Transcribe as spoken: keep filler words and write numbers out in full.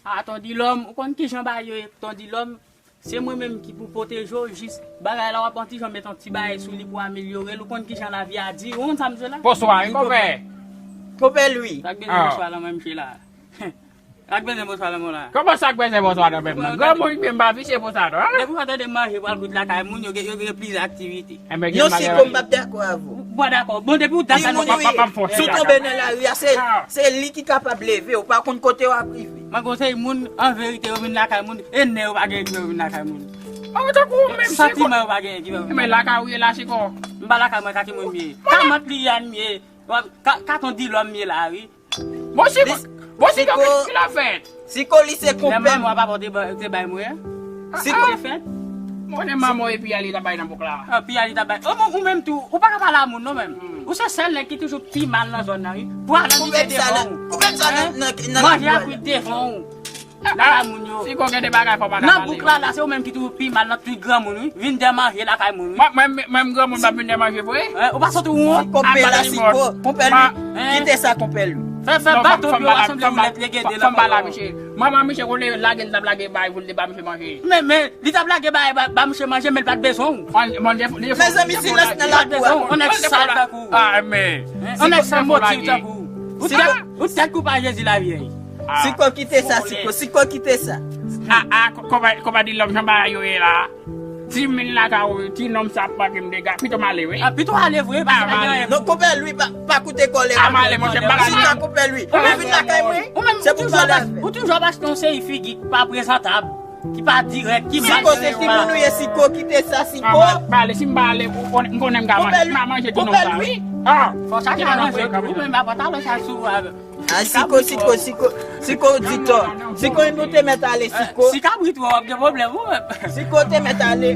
A, Ton Dilòm, ou konn kijan bagay yo ye, Ton Dilòm, se mwen menm ki pou pwoteje w jis bagay la w ap pran ti jan met yon ti bagay sou li pou amelyore l, ou konn kijan lavi a di, ou konn sa m di la? Bonswa, wi, konpè. Konpè Lwi. Sa k bezwen bonswa la, mwen, msye la. Sa k bezwen bonswa la, mwen la. Kòman sa k bezwen bonswa la, menm nan? Granmoun, byen, m pa visye bonswa non. Depi w pa tande manje pral kwit lakay moun, yo gen, yo gen plizyè aktivite. Enben, non, Siko, m p ap dakò avè w. Ou pa dakò? Bon, depi w dakò, nou pa, pa, pa fòse. Si w tonbe nan lari a, se, se li ki kapab leve w, ou pa konn kote w ap rive. Mwen konsèy moun, an verite, yo vin lakay moun, e nè yo pa gen ki fè yo vin lakay moun. Mwen tankou ou menm, Siko. Santiman yo pa gen ki fè yo vin lakay moun. Men lakay ou ye la, Siko. M pa lakay mwen, kaki moun m ye. Ka mant li an m ye. Ka, ka Ton Dilòm m ye la, wi. Bon, Siko, bon, Siko, ki, ki l ap fèt? Siko, li se konpè m. Lè manman w ap apòte ba-, te bay mwen. Siko. Te fèt. Mwen konnen manman w e piya li t ap bay nan bouk la. Ah, piya li t ap bay. Ou, ou menm tou, ou pa ka pale a moun non menm. Ou se sèl nèg ki toujou pi mal nan zòn nan, wi. Pwal an li te devan ou. Kouvè m sa nan, nan, nan. Manje a kwit devan ou. Lakay moun yo. Siko, gen de bagay fò pa ka pale. Nan bouk la, la, se ou menm ki toujou pi mal nan tout granmoun, wi. Vin dè manje lakay moun, wi. Mwen, mwen, mwen, granmoun pa vin dè manje vre. Eh, ou pa santi w wont? Konpè la, Siko, konpè Lwi. Kite sa, konpè Lwi. Fè, fè bato dlo a sanble ou lèt lege de nan kò. Fò m pale a misye. Manman misye, kote lage l t ap lage bay pou l te ba misye manje. Men, men, li t ap lage bay ba, ba misye manje, men l pa t bezwen w. Mezanmi, silans nan lakou a. On nèg sal tankou ou. Ah, men. On nèg san motiv tankou ou. Ou tèt, ou tèt kou pa Jezi lavyèj. Siko, kite sa, Siko. Siko, kite sa. A, a, ko-, konpa, konpa Dilòm, jan bagay yo ye la. Ti min lakay ou, ti nonm sa ap manke m dega. Pito m ale, wi. Ah, pito ale vre, paske pa gen anyen. Non, konpè Lwi, pa, pa koute kòlè. Ah, m ale, monchè, m pa la. Chita, konpè Lwi. Ou vin lakay mwen, se pou pale avè. Ou toujou ap achte yon seri figi ki pa prezantab, ki pa dirèk, ki mal. Siko, se ki moun ou ye, Siko, kite sa, Siko. Ah, m ale, si m pa ale, m konnen m ka manje. M ka manje ti nonm sa, wi. Ah. Fò sa ki aranje ou menm, pa pantalon sa sou ou avè. Ah, Siko, Siko, Siko, Siko di tò. Siko, nou te mèt ale, Siko. Si kabrit wè w ap gen pwoblèm, ou menm. Siko te mèt ale.